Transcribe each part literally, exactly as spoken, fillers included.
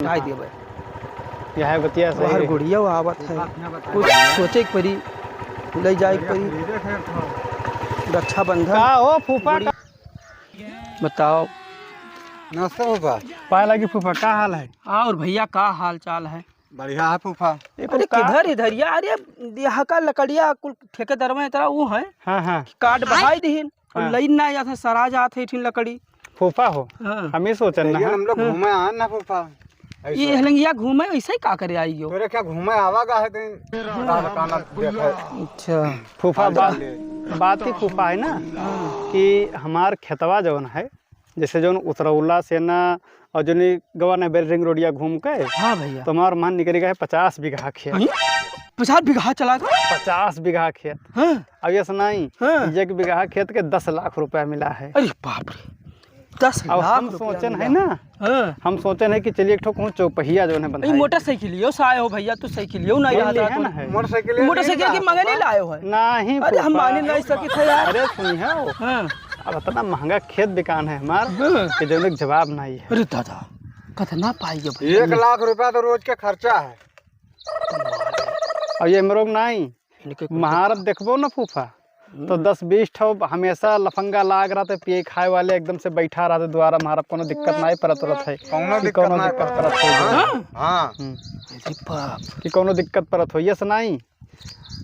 खाई देबे। यह बतिया सही बाहर है। गुड़िया आवत है, कुछ सोचे के परी, ले जाए के परी। रक्षाबंधन। का हो फूफा, गुड़िया। का बताओ। नमस्ते फूफा। पाए लागी फूफा, का हाल है? और भैया, का हाल चाल है? बढ़िया है फूफा। अरे किधर इधर यार, ये यहाँ का लकड़िया कुल ठेकेदार में इतना वो है। हाँ, हाँ। काट बहाई दिहिन। और हाँ। लइन ना जात है, सरा जात है इठिन लकड़ी। फूफा हो, हाँ। हम ही सोचन ना, हम लोग हाँ। घूमे आन ना फूफा। ये हलंगिया घूमे, ऐसे ही का करे आई हो? तोरे क्या घूमे आवा गा है दिन? हाँ। काना काना देखे। अच्छा। फूफा, बात ही फूफा है ना हाँ। कि हमार खेतवा जौन है, जैसे जौन उतरौला से ना और जौन ई गवा ना बेल रिंग रोडिया घूम के, हाँ भैया। तो हमार मन निकल गया है पचास बीघा खेत। हैं? पचास बीघा चला गया? पचास बीघा खेत। हाँ। अब ये सुनाई, हाँ। एक बीघा खेत के दस लाख रुपया मिला है। अरे बाप रे, दस लाख अब हम रुपया सोचन मिला। है ना, हाँ। हम सोचन है कि चलिए एक ठो कहूँ चौपहिया जौन है ई बंधाई। मोटरसाइकिलियो से आए हो भैया, तू साइकिलियो नहीं बोल रहता लिया तो। ना है। मोटरसाइकिल मोटरसाइकिल की मंगे नहीं लाए हो है? नहीं अरे हम फूफा। माने नहीं सकित है यार। अरे सुनिए हो। हाँ। अब इतना महंगा खेत बिकान है हमार हाँ। कि जौन एक जवाब नहीं है। अरे दादा, कितना पाई है भैया? एक लाख रुपया तो रोज के खर्चा है। अब ये मरोग नहीं, इनके कुछ महारत देखबो ना फूफा, हम्म। तो दस बीस ठो हमेशा लफंगा लाग रहते, पिए खाए वाले एकदम से बैठा रहते द्वारा, महारत कोनो दिक्कत नहीं परत रहत है कौनो कि दिक्कत कौनो नहीं दिक्कत परत। परत हो। हाँ। हाँ। हम्म। अरे बाप। कि कौनो दिक्कत परत हो, ये से नहीं,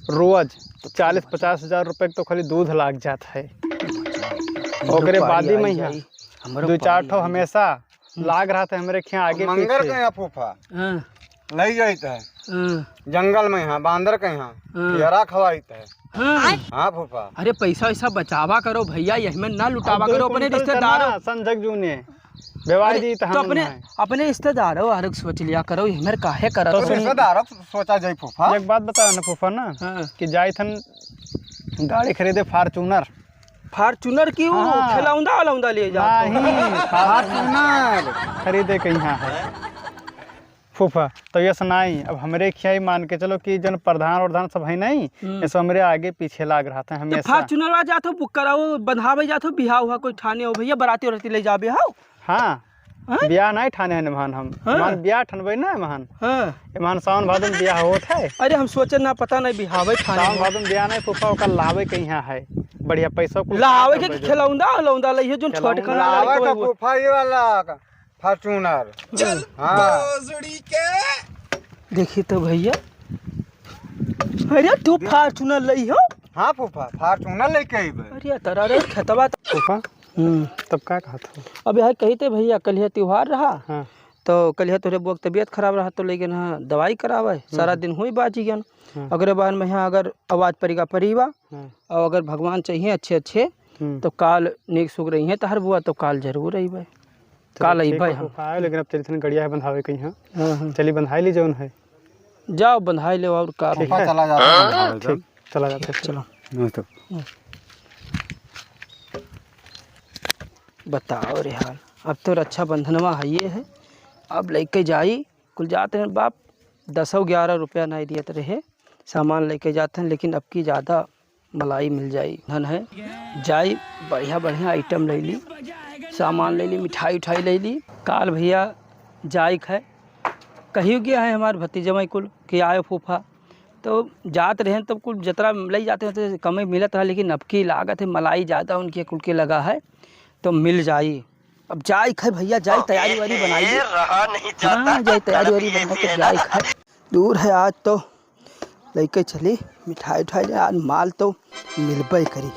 रोज तो चालीस पचास हजार रुपये के तो खाली दूध लाग जात है। हमरो ओकरे पारी बादी आई में जाई, यहाँ हमरो दो चार पारी ठो आई जाई। हमेशा हम्म। लाग रहत है हमरे खियाँ आगे मंगर पीछे। के यहाँ फूफा हाँ। लई जाइत है। हाँ। जंगल में यहाँ, बांदर के यहाँ, हाँ। पियरा खवाइत है। हाँ। हाँ फूफा। अरे पैसा वैसा बचावा करो भैया, यही में ना लुटावा अरे करो अपने रिश्तेदारों। संजग जूने बेवाई अरे, दी तो तो हम अपने, नहीं। अपने रिश्तेदारों हर एक सोच लिया करो, यही में काहे करत तो हो? सुन, रिश्तेदारों सोचा जाई फूफा। एक बात बताओ ना फूफा ना, हाँ। कि जाइत हन गाड़ी खरीदे Fortuner। Fortuner की वो हाँ। खिलौंदा अलौंदा ले जात हो। नहीं, Fortuner खरीदे के यहाँ है। फूफा, तो ये सुनाई, अब हमरे खियाई मान के चलो कि जन प्रधान वरधान सब है नहीं, हम्म। ये सब हमरे आगे पीछे लाग रहत है तो हमेशा। Fortuner वा जात हो, book कराओ, बंधावे जात हो, बिहाव हुआ कोई ठाने हो भैया, बराती वराती ले जाबे हो। हाँ, हाँ? ब्याह नहीं ठाने हैं महन हम। हाँ? महन ब्याह ठनबे ना महन। हाँ। ए महन सावन भादो में ब्याह होत है। अरे हम सोचे ना, पता नहीं बिहावे ठाने सावन हो। भादो में ब्याह नहीं फूफा, ओकर लावे के यहाँ है। बढ़िया पैसा कुल लावे के खर्चा कि खिलौंदा अलौंदा लइहे, जोन छोट खिलौंदा। खिलौंदा लावे लइके तो वो फूफा ये वाला Fortuner। हाँ। देखी तो भैया, अरे तू Fortuner लइहो? हाँ फूफा, Fortuner लेके अइबे। अरे तरा रे खेतवा त- फूफा, हम्म। तब का कहत हो? अब यह कही थे भैया, कलिया त्योहार रहा, हाँ। तो कलिया तोहरे बुआ के तबीयत खराब रहा, तो लेके ना दवाई करावे, सारा हम्म। दिन हुई बाजी गन। हाँ। अगरे बार में यहाँ अगर आवाज परिगा परिवा, हाँ। और अगर भगवान चाहिए अच्छे अच्छे, हम्म। तो काल नीक सुख रही है तहर बुआ, तो काल जरूर अइबे। चलो, काल ठीक अइबे बा, हम। फूफा आए, लेकिन अब चलते हैं, गड़िया है बंधावे कहीं, हाँ। हाँ, हाँ। चली बंधाई ली जौन है। जाओ बंधाई ले और का ठीक फूफा है। चला जाता है बंधावे ठीक, जब। चला जाते हैं। चलो। नहीं तो। बताओ रे हाल, अब तो रक्षाबंधनवा है ये है, अब लेके जाई, कुल जाते हैं बाप, दसौ ग्यारह रुपया नहीं दियत रहे, सामान लेके जाते हैं, लेकिक अब की ज्यादा मलाई मिल जाई। धन है, जाई बढ़िया बढ़िया item ले ली, सामान ले ली, मिठाई उठाई ले ली। काल भैया जाई क है, कहियो गया है हमार भतीजवा कुल कि आयो फूफा, तो जात रहेन तब कुल जतरा लई जाते हैं तो कमे मिलत रहा, लेकिन अब की लागत है मलाई ज्यादा उनके कुल के लगा है, तो मिल जाई। अब जाई क है भैया, जाई तैयारी वारी बनाई ली। रहा नहीं जाता। हाँ, जाई तैयारी वारी बना के जाई क है। दूर है आज तो लइके चली मिठाई उठाई ले, आज माल तो मिलबे करी।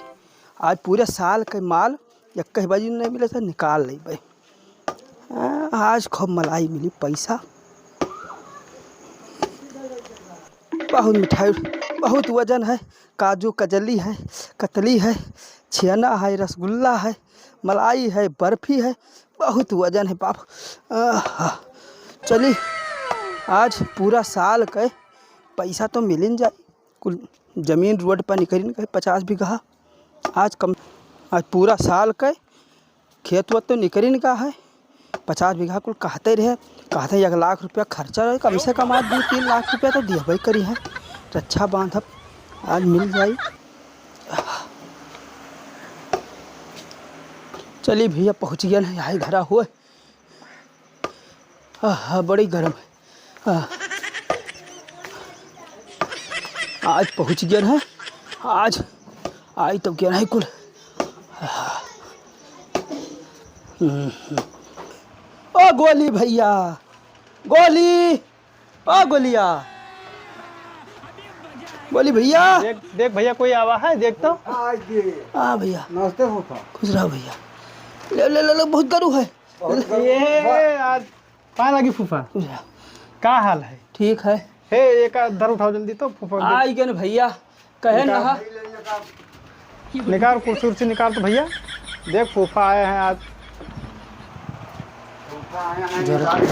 आज पूरे साल के माल एक ही बाजी नहीं मिले तो निकाल लेबे। हाँ, आज खूब मलाई मिली, पैसा। बहुत मिठाई, बहुत वजन है, काजू कजली है, कतली है, छेना है, रसगुल्ला है, मलाई है, बर्फी है, बहुत वजन है बाप। आहा, चली, आज पूरा साल के पैसा तो मिलिन जाई। कुल जमीन रोड पर निकरिन के पचास बीघा। आज कम, आज पूरा साल के खेत वेत तो निकरिन का है, पचास बीघा कुल कहते रहे, कहते एक लाख रुपया खर्चा रहे, कम से कम आज दो तीन लाख रुपया तो दियबे करी है। रक्षा बांधब, आज मिल जाई। चली भैया, पहुँच गया है, आई घरा हुए। आहा, बड़ी गरम है। आह। आज पहुँच गया है, आज आई तो गया है कुल। आह। हम्म। ओ गोली भैया, गोली, ओ गोलिया, गोली भैया। देख, देख भैया, कोई आवा है, देख तो। हाँ भैया। नमस्ते फूफा। खुश रहो भैया। ले, ले, ले, ले, बहुत गरू है। बहुत गरू। ये आज पाए लागी फूफा। का हाल है? ठीक है। हे, एक आध धर उठाओ जल्दी तो फूफा। आई गन भैया, कहे निकाल। नहा। निकाल, कुर्सी उर्सी निकाल तो भैया। देख फूफा आए हैं आज। फूफा आए हैं जरा। निकाल।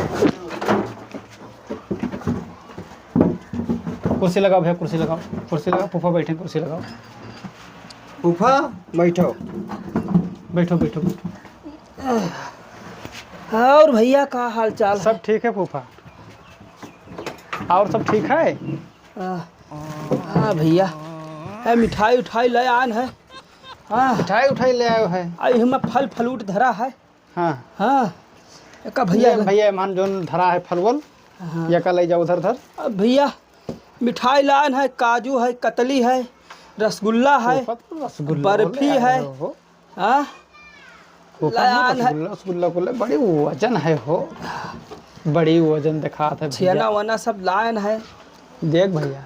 कुर्सी लगाओ भैया, कुर्सी लगाओ, कुर्सी लगाओ, फूफा बैठे, कुर्सी लगाओ। फूफा, बैठो। बैठो, बैठो, बैठो। और भैया, का हाल चाल है? सब ठीक है फूफा। और सब ठीक है? आ, हाँ भैया, ए, मिठाई उठाई ले आन है। हाँ। मिठाई उठाई ले आयो है। आ, इहमा फल फलूट धरा है। हाँ। हाँ। एका भैया ये ले। भैया, मान जोन धरा है फलवल, हाँ। ये का ले जाओ उधर, उधर। अब भैया, मिठाई लान है, काजू है, कतली है, रसगुल्ला है, फूफा तो रसगुल्ला बर्फी बोले है। आए हो। हाँ? फूफा तो लान है। रसगुल्ला, रसगुल्ला को ले, बड़ी वजन है हो, बड़ी वजन दिखात है भैया। छेना वना सब लान है। देख भैया,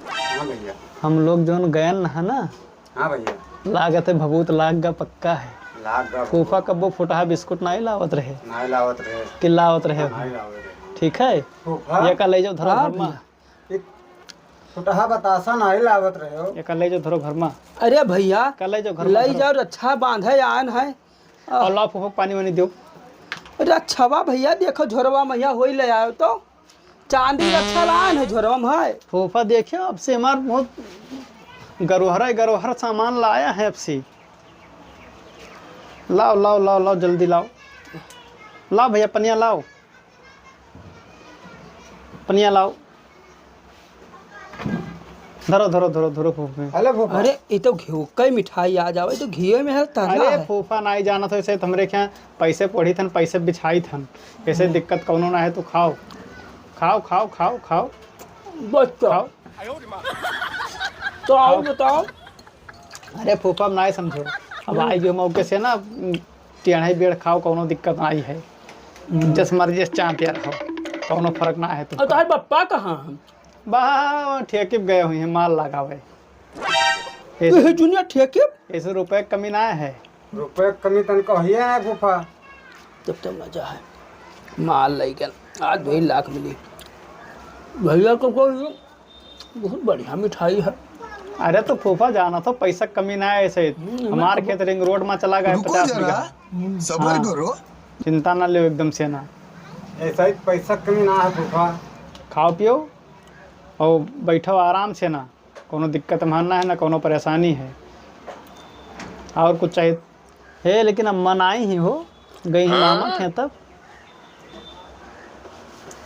हाँ भैया। हम लोग जोन गयन है ना, हाँ भैया। लागत है भभूत लाग गा पक्का है। लाग गा फूफा भभूत। कब्बो फुटहा बिस्कुट नाई लावत रहे। नाई लावत रहे। कि लावत रहे हो? नाई लावत रहे। ठीक है? फूफा। ये का ले जाओ, धरो हाँ घर मा। भैया। एक फुटहा बतासा नाई लावत रहे हो। ये का ले जाओ, धरो घर मा। अरे भैया, का ले जाओ घर मा, ले धरो। जाओ, रच्छा बांधे आन है। और लाओ फूफा, पानी वानी दो। रच्छवा भैया, देखो झोरवा मैया होई ले आयो तो। चांदी रच्छा लान है, झोरवा में है। फूफा देखियो, अब से हमार बहुत गरोहरा, गरोहर सामान लाया है अब से। लाओ, लाओ, लाओ, लाओ, जल्दी लाओ। लाओ भैया, पनिया लाओ, पनिया लाओ। धरो, धरो, धरो, धरो फूफा। हेलो फूफा। अरे, ये तो घिउ कई मिठाई आ जावे, तो घिये में है, तरला अरे है। फूफा, नाई जानत हो, ऐसे तो हमरे क्या पैसे पढ़ी थन, पैसे बिछाई थन, ऐसे हम्म। दिक्कत कौनो ना है, तू खाओ, खाओ, खाओ, खाओ, खाओ। बस तो। खाओ। तो आओ खाओ। बताओ। अरे फूफा, अब नाई समझो, अब हम्म। आई जो मौके से ना, टेढ़ाई बेड़ खाओ, कौनो दिक्कत नाई है। हम्म। जस मर्जी से चाप यार खाओ, कौनो फर्क ना है तो। और तार पप्पा कहाँ हैं? बा, ठेके पे गए हुए हैं, माल लगावे। तो ये दुनिया ठेके पे? ऐसे रुपए के कमी ना है। रुपए के कमी तन कहिए है फूफा। तब तो मजा है। माल लइके आज दो लाख मिली। भैया को कोई बहुत बढ़िया मिठाई है। अरे तो फूफा जाना तो पैसा कमी ना है ऐसे। हम्म, हमार तो खेत रिंग रोड में चला गया रुको पचास जरा, बीघा। सबर हाँ। करो। चिंता ना लेव एकदम से ना। ऐसा ही पैसा कमी ना है फूफा। खाओ पियो और बैठो आराम से ना, कोनो दिक्कत हमार ना है ना कोनो परेशानी है। और कुछ चाहिए? हे, लेकिन अम्मा ना आई ही हो, गई ही मामा हाँ। खेत तब।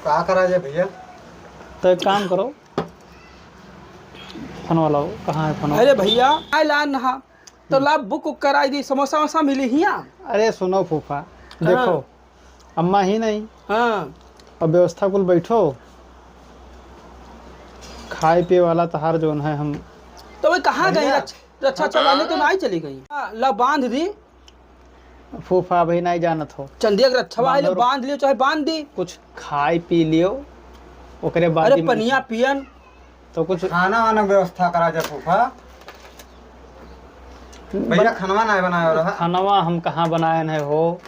का करा जाए भैया? तो एक काम करो, फोन वाला हो, कहाँ है फोन वाला? अरे भैया, आए ला नहा, तो हम्म। ला बुक उक कराई दी, समोसा वमोसा मिली हिया। अरे सुनो फूफा, हाँ। देखो, अम्मा ही नहीं। हाँ। अब व्यवस्था कुल बैठो, खाए पिए वाला तहार जोन है हम तो वे कहाँ गई भैया। रच-, रक्षा चलाने तो नहीं चली गई। हाँ, ला बांध दी। फूफा अभी नहीं जानत हो। चंदिया के रक्षवा है, बांधो। बांध लियो, चाहे बांध दी। कुछ खाई पी लियो, ओकरे बाद अरे ही पनिया पियन। तो कुछ खाना वाना व्यवस्था करा जा फूफा। भैया, बन-, खानवा ना बनाए रहा। खानवा हम कहाँ बनाए हैं हो?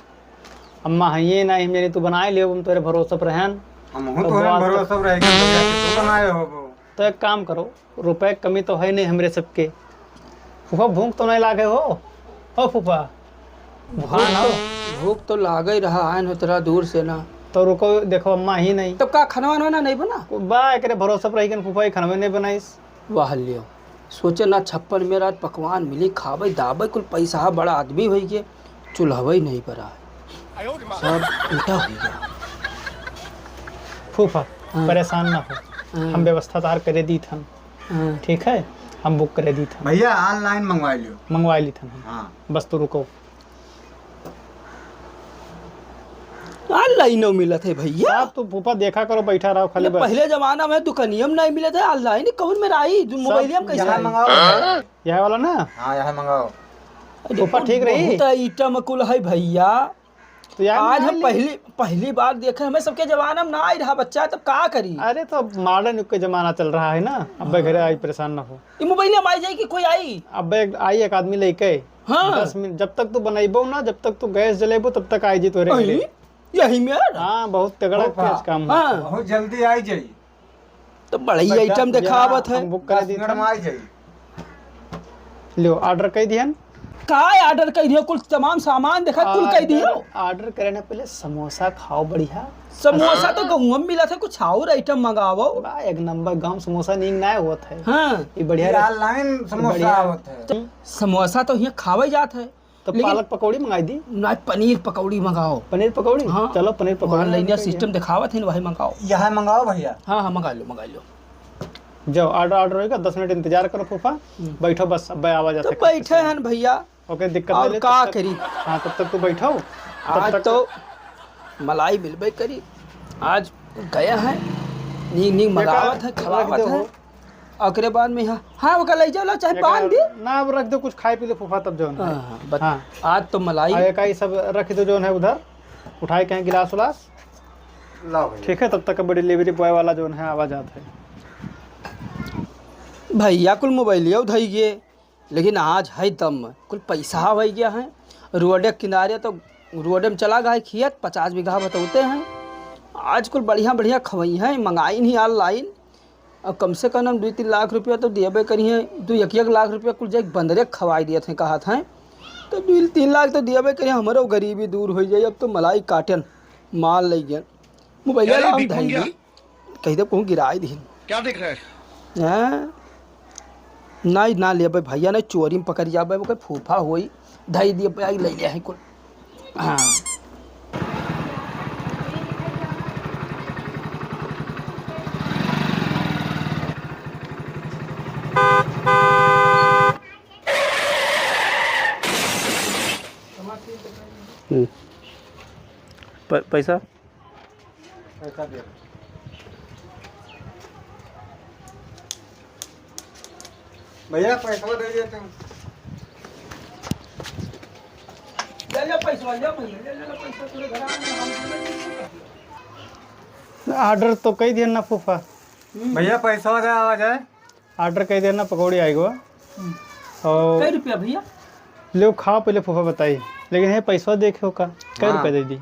अम्मा है ये ना, हम जानी तू बनाए लियो, हम तोरे भरोसा पर रहन। हम हूँ तो तोरे बात भरोसा पर रह के भैया के तू बनाए हो वो। तो एक काम करो, रुपए के कमी तो है नहीं हमरे सबके। फूफा, भूख तो नहीं लागे हो? ओ फूफा, भूख तो, भूख तो लागे ही रहा, आयन हो तोरा दूर से ना। तो रुको, देखो, अम्मा ही नहीं। तब का खनवा ना नहीं बना? बा, एकरे भरोसा पर रही कन फूफा, ये खनवे नहीं बनाइस। वाह लियो, सोचे ना छप्पन में रात पकवान मिली, खावे, दावे, कुल पैसा, बड़ा आदमी होई के, चूल्हवे ही नहीं बरा है। सब उल्टा हो गया। फूफा, हाँ। परेशान ना हो, हाँ। हम व्यवस्था तार करे दी थन। हाँ। ठीक है, हम बुक करे दी थन। भैया, online मंगवा लियो। मंगवा ली थन हम। हाँ। बस तो रुको। online में मिलत है भइया। साहब, तू फूफा देखा करो, बैठा रहो खाली ये बस। पहिले जमाना में दुकनिया में नाहीं मिलत है, online कौन मेरा आई, जो सब मोबाइलिया में कैसे यहाँ आई? मंगाओ भइया। यह वाला ना? हाँ, यहाँ मंगाओ। अरे फूफा कुल ठीक रही? बहुत item कुल है भइया। तो यार आज मंगा हम ली। पहली, पहली बार देखे, हमें सबके जमाना में ना आई रहा बच्चा, तब का करी? अरे तो modern युग के जमाना चल रहा है ना, अब घरे आई, परेशान ना हो। ये मोबाइलिया में आई जाई कि कोई आई? अब एक आई, एक आदमी लेके। हाँ। दस मिनट, जब तक तू बनैबो ना, जब तक तू गैस जलेबो, तब तक आई जी तोरे घरे। अरे, यही में? हाँ, बहुत तगड़ा हाँ, तेज काम है। हाँ। बहुत जल्दी आई जाई। तो बड़ी बस item दस, देखावत है। हम book करा दस दी मिनट था। में आई जाई। लो, order कर दिहन। का order कर दियो? कुल तमाम सामान देखा, कुल कर दियो। Order, order करे ना, पहले समोसा खाओ बढ़िया। समोसा तो गहुआ में मिला था, कुछ और item मंगावो। बा, एक नंबर गाँव समोसा नीक ना होत है। हाँ। ये बढ़िया ये रह-, online समोसा बढ़िया। आवत है। तो समोसा तो यहाँ खावे जात है। तो लेकिन पालक पकौड़ी मंगाई दी। ना, पनीर पकौड़ी मंगाओ। पनीर पकौड़ी? हाँ। चलो, पनीर पकौड़ी वहाँ मंगाई दी। System दिखावत है, वही मंगाओ। यहाँ मंगाओ भइया। हाँ, हाँ, मंगा लो, मंगा लो। जाओ, order, order होइगा, दस मिनट इंतजार करो फूफा। हम्म। बैठो बस, अब आवा जाते तो हैं। बैठे हैं भइया। OK, दिक्कत और नहीं ले, का तब तक, करी? हाँ, तब तक तू बैठो। तब आज तक तो मलाई मिलबे करी। आज गया है, नीक नीक एक मंगावत है, रख खवावत दो है। हो। ओकरे बाद में, हाँ, हाँ, ओका लइ जाओ, ला, चाहे एक बांध दे। ना, अब रख दो, कुछ खाए पी ले फूफा, तब जौन है। हाँ, हाँ, बत-, हाँ। आज तो मलाई। हाँ, एक आई सब रख दो, जौन है उधर, उठाए कहीं गिलास उलास। लाओ भइया। ठीक है, तब तक अब delivery boy वाला जौन है, आवा जात है। भइया कुल मोबाइलिया उधाई गए, लेकिन आज है दम, कुल पैसा होइ गया है। रोड के किनारे तो रोड में चला गया है खेत, पचास बीघा बतौते हैं। आज कुल बढ़िया बढ़िया खवई हैं, मंगाई नहीं online। अब कम से कम हम दुइ तीन लाख रुपया तो दियबे करिहें, दुइ एक एक लाख रुपया कुल जाके बंदरे खवाई दियत हैं, कहत हैं। तो दुइ तीन लाख तो दियबे करिहें, हमरो गरीबी दूर होइ जाई। अब तो मलाई काटन, माल लइ गए, मोबाइल अरे लाम भिखमंगिया। धइली, कहि दे कहूँ गिराइ दिहिन। क्या देख रहा है? हैं? नाहीं, ना लेबे भइया, नाहीं चोरी में पकड़ जाबे, ओके फूफा होई, धइ दिए, आई लइ ले है कुल। हाँ। हम्म। प-, पैसा? पैसा दे। भइया, पैसा दे दिए तुम। ले ले पैसा, ले भइया, ले ले पैसा, तोरे घर आ गए, हम तुम्हें दे देंगे। Order तो कइ दिहन ना फूफा। भइया, पैसा दे, आवा जाए। Order कइ दिहन ना, पकौड़ी आइ गवा। हम्म। और कै रुपया भइया? लेव खाओ, पहिले फूफा बताई। लेकिन हे पैसा देखे हो का, कै हाँ। रुपया दे दी?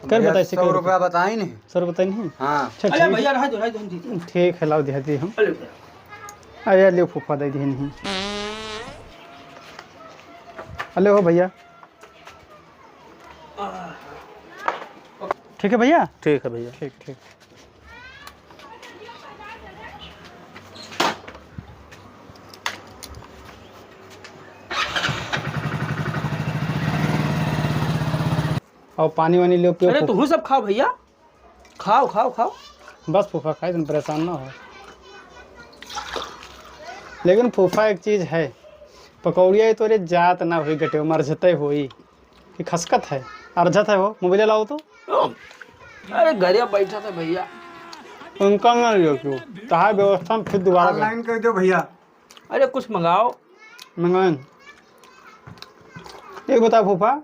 कै भइया, बताई से सौ कै रुपया रुपया? बताई नहीं। सौ रुपया बताई नहीं? हाँ। अच्छा, अरे ठीक। भइया, रह दो, रह दो, हम दे देंगे। ठीक है, लाओ, दिहा दी हम। अरे भइया। अरे, लेव फूफा दे दी नहीं। अरे हो भइया। ठीक है भइया? ठीक है भइया। ठीक, ठीक। और पानी वानी लेव, पियो अरे, खूब। तुहू सब खाओ भइया, खाओ, खाओ, खाओ। बस फूफा खाई, तुम परेशान ना हो। लेकिन फूफा, एक चीज है, पकौड़िया ये तोरे जात ना होई, गटे मरझते होई। कि खसकत है, अरझत है हो, मोबाइल लाओ तो। अरे घरे बैठा था भइया। उनका ना लियो क्यों? तहार व्यवस्था में फिर दोबारा कर। Online कर दो भइया। अरे कुछ मंगाओ। मंगाएं। एक बता फूफा,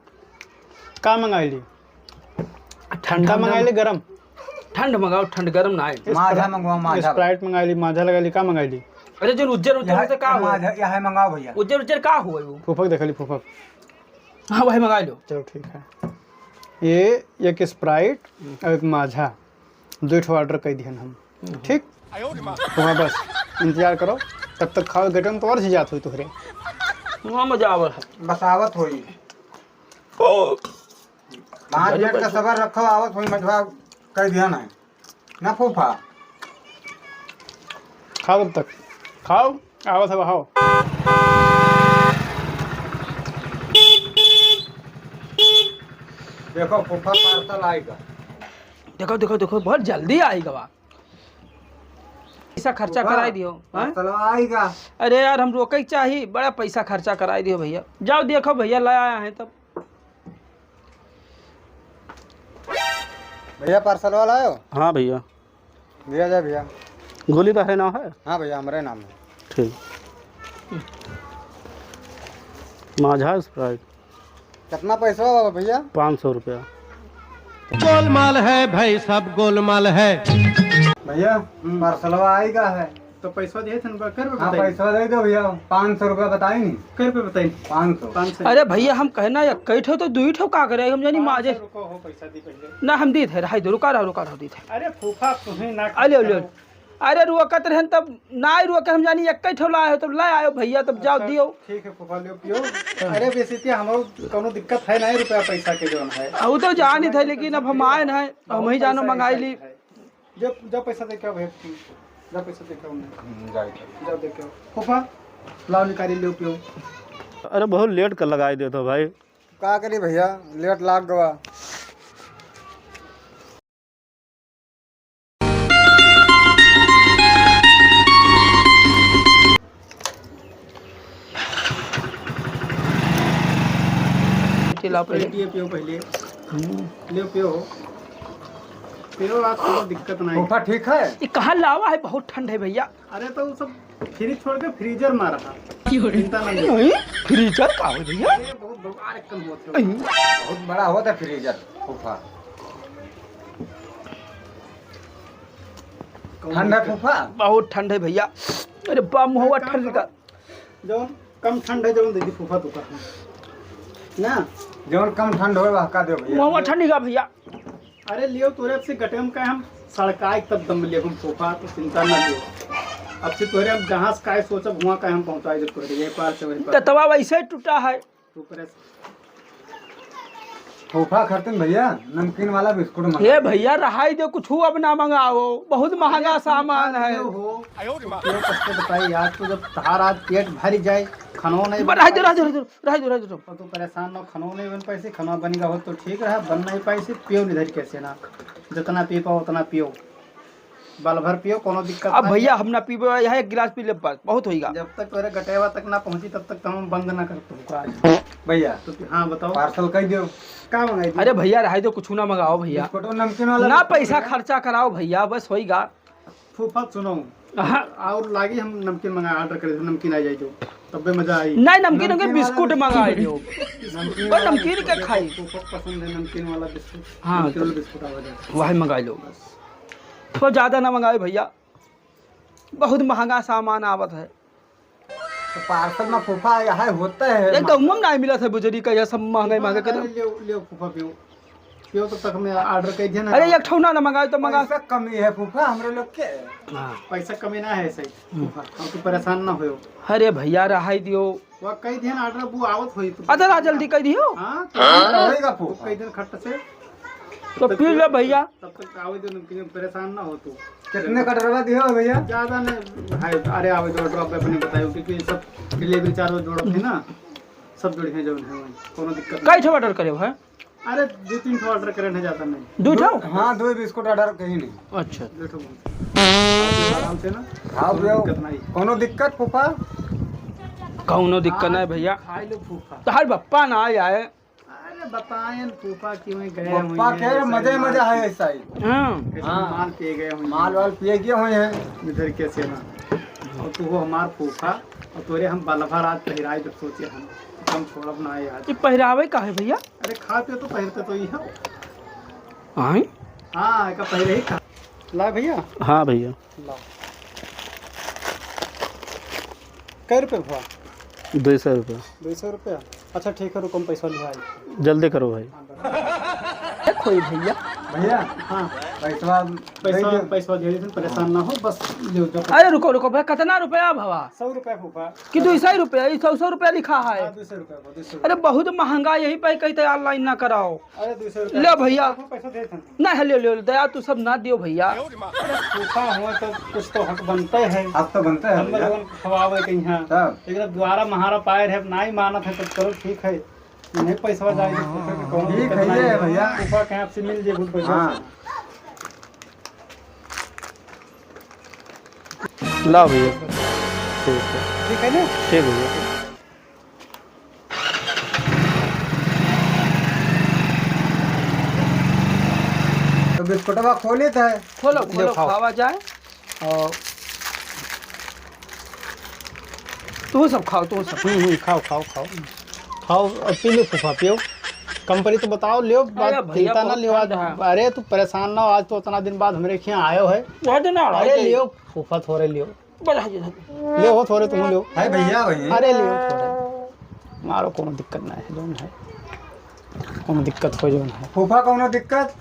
का मंगाई ली? ठंडा ठंडा मंगाई ली, गरम? ठंड मंगाओ, ठंड गरम ना आए। Sprite, माजा मंगवाओ, माजा। Sprite मंगाई ली, माजा लगाई ली, का मंगाई ली? अरे जो उज्जर उज्जर यह, होते का यह हो? माजा, यह मंगाओ भइया। उज्जर उज्जर का हो वो? फूफक देख ली, फूफक। हाँ भाई, मंगा लो। चलो, ठीक है। ये एक Sprite हम्म। और एक माझा, दो ठो order कर दिहन हम। हम्म। ठीक? तो हाँ, बस इंतजार करो, तब तक खाओ, गटन तो और से जात हुई तुहरे। हाँ, मजा आवत है। बस आवत होई। पाँच मिनट का सबर रखो, आवत होई, मजवा कर दिया ना। ना फूफा। खाओ तब तक। खाओ, आवत है, खाओ। देखो, फूफा parcel आएगा। देखो, देखो, देखो, बहुत जल्दी आएगा बा। पैसा खर्चा कराई दियो, हाँ? Parcel आएगा। अरे यार, हम रोके के चाही, बड़ा पैसा खर्चा कराई दियो भइया। जाओ देखो भइया, ले आया है तब। भैया, पार्सल वाला आयो? हाँ भैया। दिया जाए भैया। गोली तोहरे नाम है? हाँ भैया, हमरे नाम है। ठीक। माझा Sprite। कितना पैसा हुआ भैया? पाँच सौ रुपया। गोलमाल है भाई, सब गोलमाल है। भैया, हम्म। पार्सलवा आइगा है। तो पैसा दिए थे ना, कर पे हाँ, बताइए। पैसा दे दो भैया, पाँच सौ रुपया बताई नहीं। कर पे बताइए। पाँच सौ। पाँच सौ। अरे भैया, हम कहना या कई ठो तो दुई ठो का करे, हम जानी पाँच सौ माजे। रुको हो, पैसा दी पहले। ना, हम दी थे, रहाई दो, रुका रहो, रुका रहो, दी थे। अरे फूफा, तुम्हें ना आ, ले, ले। करो। अरे रुकत रहन तब ना आई, रुकत हम जानी एक ठो लाए हो, तब ले आयो भैया, तब जाओ अच्छा, दियो। ठीक है फूफा, ले पियो। अरे बेइज्जती, हम कोनो दिक्कत है नहीं, रुपया पैसा के जौन है। आ, वो तो जान ही थे, लेकिन अब हम आए ना, हम ही जानो मंगाई ली। है। जब, जब पैसा दे के आओ भैया, जब पैसा दे के आओ उन्हें। हम्म, जाए के। जब दे के आओ। फूफा, लाओ निकारी, ले पियो। अरे बहुत लेट कर लगाई देत हो भाई। का करी भैया, लेट लाग गवा। लाओ पहले। Sprite पियो पहले। हम्म। ले पियो। पियो, आज कोनो दिक्कत नहीं। फूफा ठीक है? ये कहाँ लावा है? बहुत ठंड है भैया। अरे तो वो सब फ्रिज छोड़ के freezer में रहा। चिंता ना लो। नहीं, freezer का हो भैया? अरे बहुत बड़ा, अरे कम होत है। नहीं। बहुत बड़ा होत है freezer, फूफा। कौन ठंड है दिक्कत? फूफा? बहुत ठंड है भैया। अरे बा, मुहवा अरे, ठंड का। जौन कम ठंड है, जौन देखी फूफा तू कहा। ना? जौन कम ठंड होए, वह का दो भैया। मुहवा ठंड का भैया। अरे लियो, तोरे अब से गटम का हम सड़काई तब दम लियो हम फूफा, तो चिंता ना लियो। अब से तोरे हम जहाँ से काय सोचब, हुआँ काय हम पहुँचाई देब तोरे, ये पार से वही पार। दतवा वैसे टूटा है। तू परेशान फूफा खरतन भैया, नमकीन वाला बिस्कुट मंगा। हे भैया, रहाई दो, कुछ अब ना मंगाओ, बहुत महंगा अरे, सामान है। हो। क्यों कष्ट बताई यार, तू जब तहार आज पेट भर जाए, खानो नहीं बन रहाई दो, पाए। रहाई दो, रहाई दो, रहाई दो, रहाई दो। और तू परेशान ना, खानो नहीं बन पाए, खाना बन गया हो तो ठीक रहा, बन नहीं पाए, पियो निधर कैसे ना, जितना पी पाओ उतना पियो। बाल भर पियो, कोनो दिक्कत अब ना भैया है। हम ना पीबे, यह एक गिलास पी ले बस, बहुत होइगा। जब तक तोरे गटेवा तक ना पहुंची तब तक तो हम बंद ना कर पाऊंगा। भैया, तो हाँ बताओ। पार्सल कर दियो। का मंगाई दी? अरे भैया रहाई दो, कुछ ना मंगाओ भैया। बिस्कुट और नमकीन वाला ना बिस्कुट पैसा भैया। खर्चा कराओ भैया, बस होइगा। फूफा सुनो। हाँ। और लागी हम नमकीन मंगा, ऑर्डर करे थे, नमकीन आ जाए तो तब्बे मजा आई। नहीं, नमकीन नमकीन नमकीन वाला बिस्कुट बिस्कुट। मंगाई दो। नमकीन बस वाला नमकीन के बिस्कुट। खाई। फूफा पसंद है नमकीन वाला बिस्कुट। हाँ, नमकीन वाला तो बिस्कुट आ जाए। वही मंगाई लो। बस। तो ज्यादा ना मंगाए भैया, बहुत महंगा सामान आवत है। तो पार्सल में फूफा यहाँ होता है। ये गहुम नहीं मिला था बुजरी का, यह सब महंगा महंगा कर। ले, ले फूफा पियो, पियो तब तक मैं ऑर्डर कर दिया ना। अरे एक ठौना ना मंगाए तो मंगा। पैसा कमी है फूफा हमरे लोग के। हाँ। पैसा कमी ना है सही हम्म। फूफा, हम तो परेशान ना हो। अरे भैया रहाई दियो। वह कई दिन ऑर्डर वो आवत होई तो। अरे ला जल्दी कर दियो। हाँ, तो हाँ, रहेगा वो फूफा। कई दिन खट से। तो पी ले भैया। तब तक आवे दो, नमकीन परेशान ना हो तू। कितने का डरवा दियो भैया? ज्यादा नहीं भाई, अरे आवे दो, ड्रॉप अपने बतायो क्योंकि सब डिलीवरी चार्ज जोड़त है ना, सब जोड़ी है जौन है वही, कोनो दिक्कत कई नहीं। ठो ऑर्डर करे हो है? अरे दो तीन ठो ऑर्डर करे है, ज्यादा नहीं। दो ठो? हाँ, दो बिस्कुट ऑर्डर कहीं नहीं। अच्छा। दो ठो बहुत। आराम से ना, हाँ कोनो भैया, दिक्कत नहीं। कोनो दिक्कत फूफा? कौनो दिक्कत आज नहीं भैया। खाई लो फूफा। तो हर बप्पा ना आए। अरे बताएं फूफा कि वहीं गए हुए पप्पा हैं, कह रहे ऐसा मजे ही मजा माल है ऐसा ही। हाँ। ऐसा हाँ। माल पिए गए हुए हैं। माल वाल पिए गए हुए हैं। इधर कैसे ना। और तू हो हमार फूफा, और तोरे हम बलभर आज पहिराए जब सोचे हम, हम छोड़ब ना यार। ये पहिरावे का है भैया? अरे खा पे तो पहिरते तो ही है। आए? हाँ, का पहले ही था। ला भैया। हाँ भैया। ला। कै रुपये हुआ? दुई सौ रुपया। दुई सौ रुपया? अच्छा ठीक है, रुको हम पैसा ले आई। जल्दी करो भाई। हाँ, बराबर। खोई भैया। भैया, हाँ। पैसा दे पैसा, दो। पैसा दे दीजिए, परेशान ना हो, बस ले जाओ। अरे रुको, रुको भैया, कितना रुपया भवा? सौ रुपया फूफा। कि दुई सौ रुपया? ये सौ, सौ रुपया लिखा है। हाँ, दुई सौ रुपया, दुई सौ रुपया। अरे बहुत महंगा, यही पे कहीं तैयार लाइन ना कराओ। अरे, दुई सौ रुपया। ले भैया। पैसा दे देते हैं। ना, ले, ले, ले, दया तू सब ना दियो भैया। अरे, फूफा हुआ तो कुछ तो हक बनते है। हक तो बनते है हम भैया। लोगन को खवावे के यहाँ। तब? लेकिन अब द्वारा महारा पाए रहे, अब ना ही मानत है, तो चलो ठीक है। नहीं पैसा जाए, तो फूफा के कौनो ठीक दिक्कत है नहीं ये है। भैया। फूफा के आपसे मिल जाए, बहुत बढ़िया हाँ। से। ला भैया। ठीक है। ठीक है ना? ठीक भैया। तो बिस्कुटवा खोले थे। खोलो, ले खोलो, खाओ। खावा जाए। और तू सब खाओ, तू सब। हम्म, हम्म, खाओ, खाओ, खाओ। खाओ और पी लो फूफा, पियो। कम परी तो बताओ, लियो, अरे बात भैया, चिंता ना बहुत लियो आज। ठंड है। अरे तू परेशान ना हो, आज तो उतना दिन बाद हमरे खियाँ आयो है। बहुत दिन आ रहा है अरे जी। लियो फूफा, थोड़े लियो। बस, हाँ जी, हाँ जी। लियो हो थोड़े, तुम लियो। है भैया, वही। अरे लियो थोड़े। मारो, कोनो दिक्कत ना है, जौन है। कोनो दिक्कत हो, जौन है। फूफा, कोनो दिक्कत?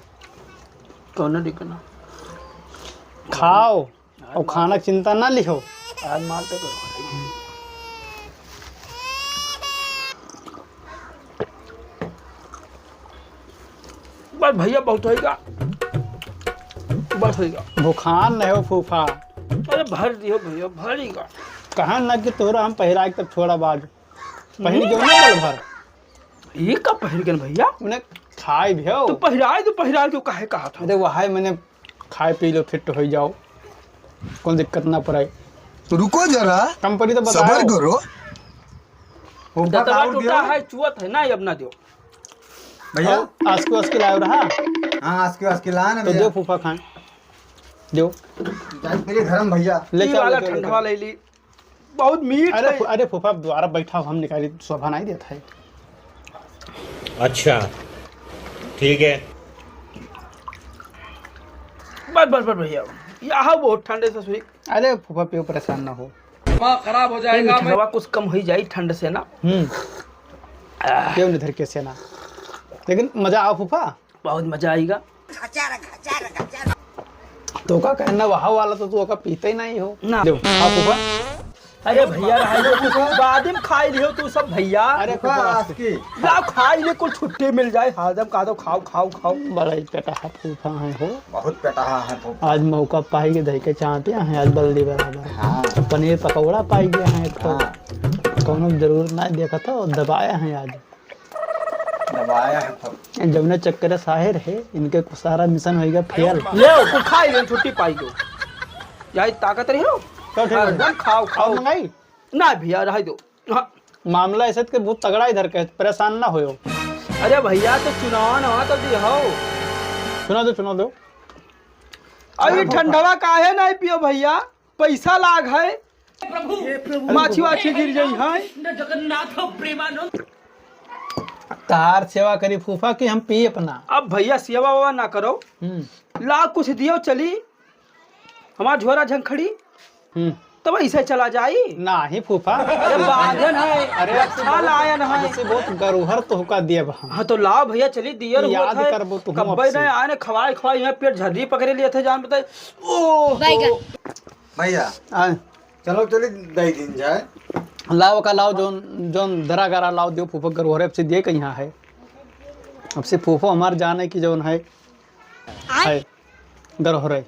कोनो दिक्कत ना। खाओ। और खाना की चिंता ना लिहो। आज माल तो करो। बस भैया, बहुत होइगा। बस होइगा। भुखान नहीं हो फूफा। अरे भर दियो भैया, भर दियो। कहा ना कि तोहरा हम पहिराए के तब छोड़ा बाज। पहिर के ना बल भर। ये का पहिर के न भैया? उन्हें खाए भी हो। तो पहिराए, तो पहिराए, तो काहे कहा था? अरे वह है, मैंने खाए पी लो, फिट हो जाओ, कौन दिक्कत ना पड़े। तो रुको जरा, कंपनी तो बताओ। सबर करो। फूफा दतवा खाओ टूटा दियो। है, चुअत है ना, अब ना दियो। भैया। और आस्की वास्की लायो रहा? हाँ, आस्की वास्की लाया ना तो भैया। दो फूफा खाएं, दो। जाए मेरे घर में भैया। ले ई चलो, वाला ले चलो, ले ठंडवा चलो। ले ली, बहुत मीठ अरे है। फू-, अरे फूफा, दोबारा बैठा, हम निकाली, शोभा नहीं देता है। अच्छा, ठीक है। बस, बस, बस भैया, यहाँ बहुत ठंड है ससुरी। अरे फूफा, पियो, परेशान ना हो। दिमाग खराब हो जाएगा। ठंडवा कुछ कम हो जाई ठंड से ना। हम्म। आह। क्यों नहीं धर के से ना, लेकिन मजा आओ फूफा। बहुत मजा आएगा। तो का कहना, वहा वाला तो तू ओका पीते ही नहीं हो। ना। दो, हाँ फूफा। अरे भैया, रहा दो, बाद में खाई लियो तू सब भैया। अरे फूफा, फूफा, आज की। लाओ खाई ले, कुल छुट्टी मिल जाए, हरदम कहा दो खाओ, खाओ, खाओ। बड़ा ही पेटा है फूफा है हो। बहुत पेटा है फूफा। आज मौका पाई के धई के चाटिया है, आज बल्ली बराबर। हाँ। पनीर पकौड़ा पाई गया है एक तो। हाँ। कौनो जरूर ना देखा था, दबाया है आज। दबाया है खूब। जौने चक्कर साहिर है, इनके सारा मिशन होइगा फेल। ले, तू खाई ले, छुट्टी पाई गयो। यही ताकत रही हो। तो ठीक है। हरदम खाओ, खाओ। और मंगाई? ना भैया, रह दो। हाँ। मामला ऐसे के बहुत तगड़ा इधर के, परेशान ना होयो। अरे भैया, तो चुनाव ना हो तो दी हो। सुना दो, सुना दो। अभी ठंडवा काहे नहीं पियो भैया? पैसा लाग है, प्रभु, माछी वाछी गिर जाई है। न जगन्नाथ प्रेमानंद। तार सेवा करी फूफा कि हम पी अपना। अब भैया सेवा वेवा ना करो। हम्म। ला कुछ दियो चली, हमार झोरा झंखड़ी, हम्म। तब ऐसे चला जाई। नाही फूफा। अरे बांधन है, अरे अच्छा लायन है। जैसे बहुत गरुहर तोहका दिए बा हम। हाँ तो लाओ भैया चली दियर याद होत है। करबो तू कब्बे हमसे। नहीं आए ने खवाए खवाए यहाँ पेट झर्री पकड़े लिए थे जान बताए। ओ बैगन। भैया, आय। चलो, चली दई दिन जाए। लाओ का लाओ, जौन, जौन दरा गरा लाओ, दियो फूफा गरहोरे, अब से दिए कहीं है। अब से फूफा हमार जाने की जौन है, आय। है, गरहोरे।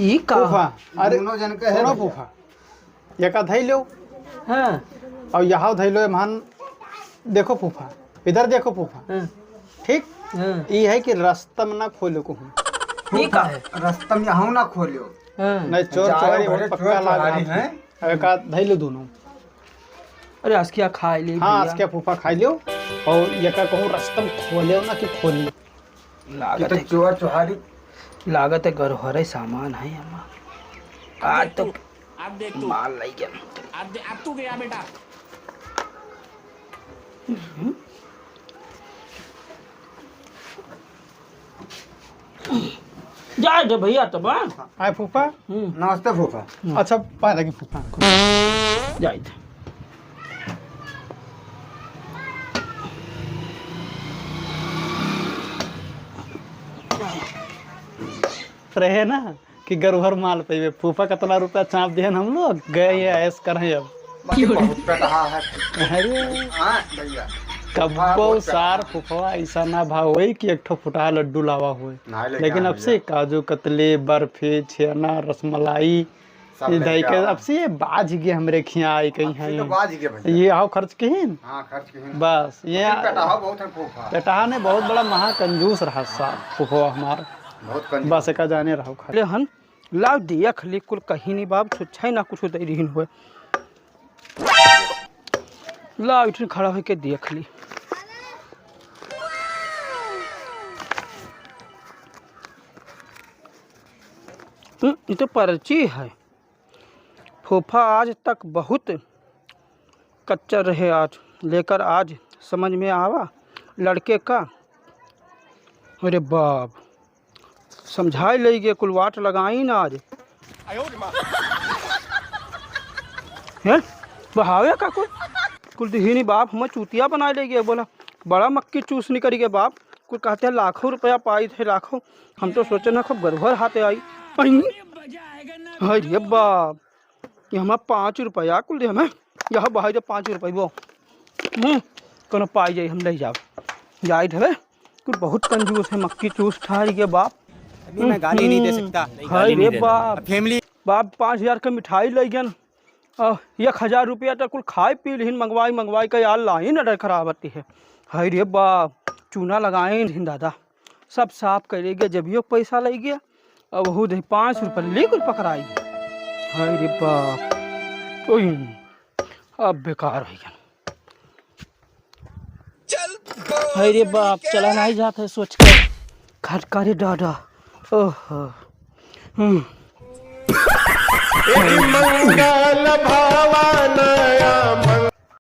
ई का? फूफा, अरे, दोनों जन के है सुनो भैया। फूफा, एका धई लो। हाँ। और यहाँ धई लो, एम्हन देखो फूफा, इधर देखो फूफा। हाँ। ठीक? हाँ। ई है कि रस्ता में ना खोलो कहूँ। ई का है? रस्ता में यहाँ ना खोलो। हाँ। नहीं, चोर चाहे चोरी भले बहुत पक्का चोर लाग चोरी रहा है। है। अब एका धई लो दोनों। अरे, आज क्या खाई ली हाँ, भैया? आज क्या फूफा खाई लियो। और एका कहूँ रस्ता में खोलो ना कि खोली। लागत ये तो है, चोर चोहारी। लागत है गरहरे सामान है हमार। आज तो अब देख तू। माल लई गया। अब दे-, अब तू गया बेटा। जाए दे भैया तब, हाँ? आए फूफा। हम्म। नमस्ते फूफा। अच्छा, पाए लगी फूफा। जाए दे। रहे ना कि गरुहर माल पइबे। फूफा कितना रुपया चाप दिहन हम लोग, गए ये ऐश करें अब। बाकी बहुत पेटहा है। अरे। हाँ, भैया। कब्बो हाँ, बहुत सार पेटहा। फूफवा ऐसा ना भाव होई कि एक ठो फुटहा लड्डू लावा होई। नहीं, लेकिन लेकिन अब से भैया। काजू कतली, बर्फी, छेना, रसमलाई, सब ये लेके दही के, आवा। अब से ये बाज गए हमरे खिया आई कहीं अब से तो हैं। बाज गए भैया। ये आओ खर्च के ही न? हाँ, खर्च के ही न। बस, ये लेकिन पेटहा बहुत है फूफा। पेटहा ने बहुत बड़ा महा कंजूस रहा सा फूफवा हमार। बहुत कंजूस। बस एका जाने रहो खाली। ले हन, लाओ देख ली, कुल कहीं नहीं बाप, छुच्छा ही ना कुछ दे रही हुए। लाओ, इठन खड़ा होके देख ली। हम्म, ये तो पर्ची है। फूफा आज तक बहुत कच्चा रहे, आज लेकर आज समझ में आवा लड़के का। अरे बाप, समझाई लइ गए, कुल वाट लगाइन आज। हैं? बहावे का कुल? कुल दिहिनी बाप, हमें चूतिया बनाए लइ गए। बोला, बड़ा मक्की चूस निकरि गए बाप। कुल कहते हैं, लाखों रुपया पाई थे, लाखों। हम तो सोचे ना, खूब गड़बड़ हाथे आई। अहीं। हाय रे बाप, ये हमार पाँच रुपया कुल दे हमें। यह बहाई दे पाँच रुपया वो। हम्म, कोनो पाई जाई, हम लइ जाब। जाई ढेबे, कुल बहुत कंजूस है, मक्की चूस ठारी के बाप। अभी मैं गाली नहीं दे हम्म, सकता। हाय रे बाप। फैमिली। बाप पाँच हजार के मिठाई लइ गन। आ, एक हजार रुपया तो कुल खाए पी लिहिन, मंगवाई मंगवाई के यार लाइन अडर खराब होती है। हाय रे बाप, चूना लगाइन हिन दादा, सब साफ करे गया, जब यो पैसा लइ गया, अब हु दे पाँच रुपया ले कुल पकड़ाई। हाय रे बाप, ओह, अब बेकार होइ गया। हाय रे बाप, चला नहीं जात है सोच के। खटका रे दादा। ओहो। हम्म। ए मंगल भवन आम